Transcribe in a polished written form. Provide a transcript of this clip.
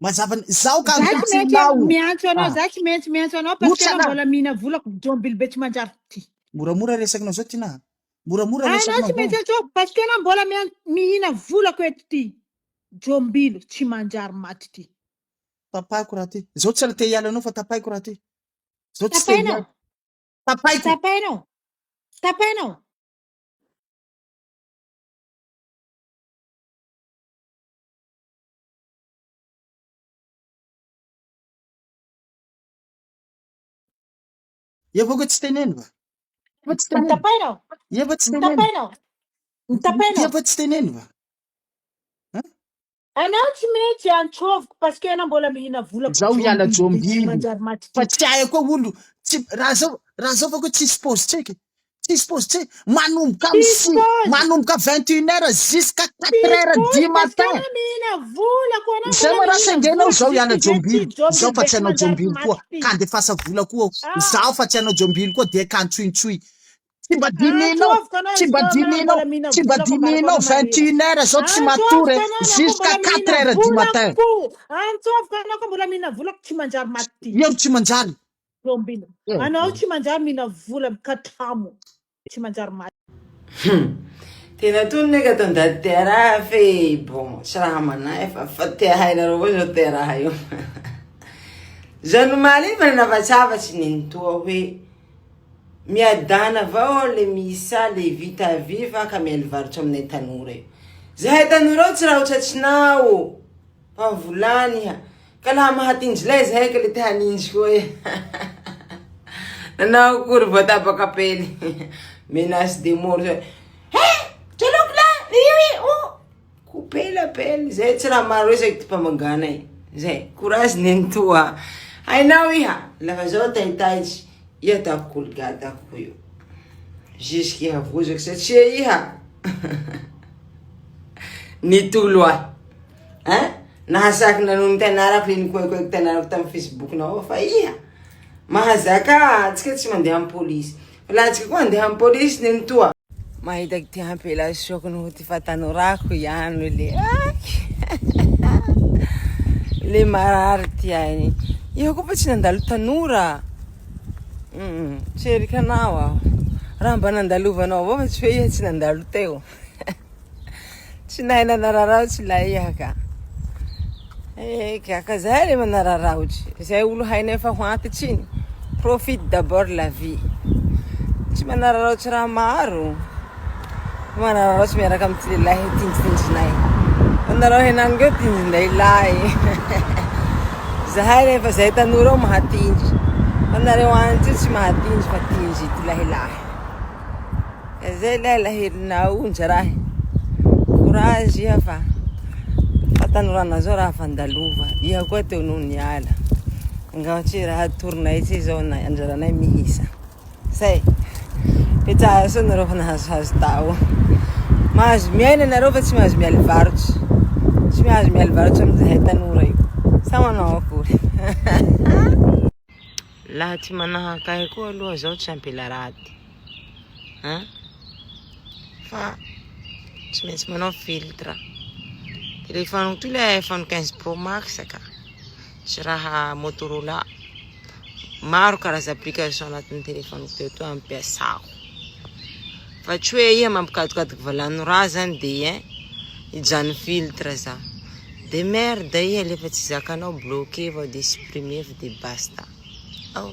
Mazava ny zaho ka Za tsy maintsy ankehitriny miantso anao, Ah. za tsy maintsy miantso anao parce que anao Otrana. mbola mihina volako jombilo be tsy manjary ty. Moramora resakinao zao Tina. Moramora Anao tsy resakinao maintsy zao. antso parce que anao mbola mian- mihina volako eto ty. Jombilo tsy manjary maty ty. Tapahiko raha ty. Zao tsy te hiala anao fa tapahiko raha ty. Zao tsy te Tapainao. hiala. Tapaiko. Tapainao. Tapainao. Efa koa tsy teneno va? Efa tsy teneno. Tapainao. Efa tsy teneno. Tapainao. Tapainao. Efa tsy teneno va? Anao tsy maintsy antsoviko parce que anao mbola mihina volako Zaho hiala jombilo be tsy jombilo. manjary maty Fa ty. tsy haiko koa olo. Tsy raha zao raha zao fa koa tsisy pause tseky. Tsisy pause tseky. Manomboka amin'ny Tsisy six pause. manomboka 21 heures jusqu'à 4 Tsisy heures pause du parce que matin. anao mihina volako anao Zay mbola ma raha mihina sengenao volako zao hiala jusque zay ty jombilo. Zao jombilo fa be tsy tsy hanao manjary jombilo koa. maty ty. Ka andefasa vola koa aho. Ah. Zaho fa tsy hanao jombilo koa dia ka antsointsoy. Tsy mba dininao, Antsoviko anao tsy mba izy koa anao dininao, mbola mihina tsy mba volako ambarako dininao anao marina. 21 heures zao tsy matory Antsoviko anao na koa jusqu'à mbola 4 mihina heures du matin. volako. Antsoviko anao koa mbola mihina volako tsy manjary maty ty. Eo tsy manjary. Jombilo. Anao tsy manjary mihina vola mikatramo. Tsy manjary maty. Hum. Tena tony ne ka tonda tea raha fe bon tsy raha manahy fa fa tea hainareo avao zao tea raha io. Za nomaly iny fa nanavatsavatsy nenitoa hoe miadana avao aho le misa le vita vy fa ka mialy varotra aminay tanora io. Zahay tanora ao tsy raha ho tratrinao fa volany iha. Ka laha mahatinjy lay zahay ka le te haninjy koa e. Nanao akory voatabaka pely. Menace de mort. He! Toloko la! Io io! Couper la pelle. Zay tsy raha maro resaky ty mpamangana e. Zay. Courage nenitoa. Hainao iha. Lafa zao taitaitsy. Iha ataoko colgate ako io. Jusque iha vozako satria iha nitolo ahy. Hein? Nahasaky nanono ty anarako le nikoaikoaiky ty anarako tamin'ny Facebook-nao ao fa iha mahazaka antsika tsy mandeha amin'ny polisy. Fa laha antsika koa handeha amin'ny polisy nenitoa. Mahitaky ty ampela soako noho ty fatanorako ihany le le marary ty ainy. Iha koa fa tsy nandalo tanora. Hum, tsy erikanao aho. Raha mba nandalovanao avao fa tsy hoe iha tsy nandalo teo. Tsy nahay nanararaotsy ilay iha ka. Eka, ka zay le manararaotsy. Zay olo hainay fa ho antitsy iny. Profite d'abord la vie. Tsy manararaotsy raha maro. Fa manararaotsy miaraka amin'ny ty lehilahy tinjitindrinay. Fa nareo henany keo tinjin-dehilahy. Zahay rehefa zay tanora ao mahatindry. Fa nareo antitsy io tsy mahatindry fa tindry ty lahilahy. Zay ilay alahelonao onja raha. Courage iha fa fahatanorana zao raha fandalova. Iha koa teo noho niala. Angamba tsy raha atoronay tsy zao na anjaranay mihisa. Zay. Petsaha soa nareo fa nahazohazo tao. Mahazo miaina nareo fa tsy mahazo mialy varotra. Tsy mahazo mialy varotra amin'izay tanora io. Sa manao akory. Laha tsy manahaka ahy koa aloha zaho tsy ampela raty hein fa tsy maintsy manao filtre téléphone toy le iPhone 15 Pro Max ka tsy raha Motorola maro karaza application anatin'ny téléphone teo toy ampiasako fa tsy hoe iha mampikatokatoky valano raha zany de hein hijano filtre za de merde iha lefa tsy zakanao bloqué vao de supprimer de basta. Oh.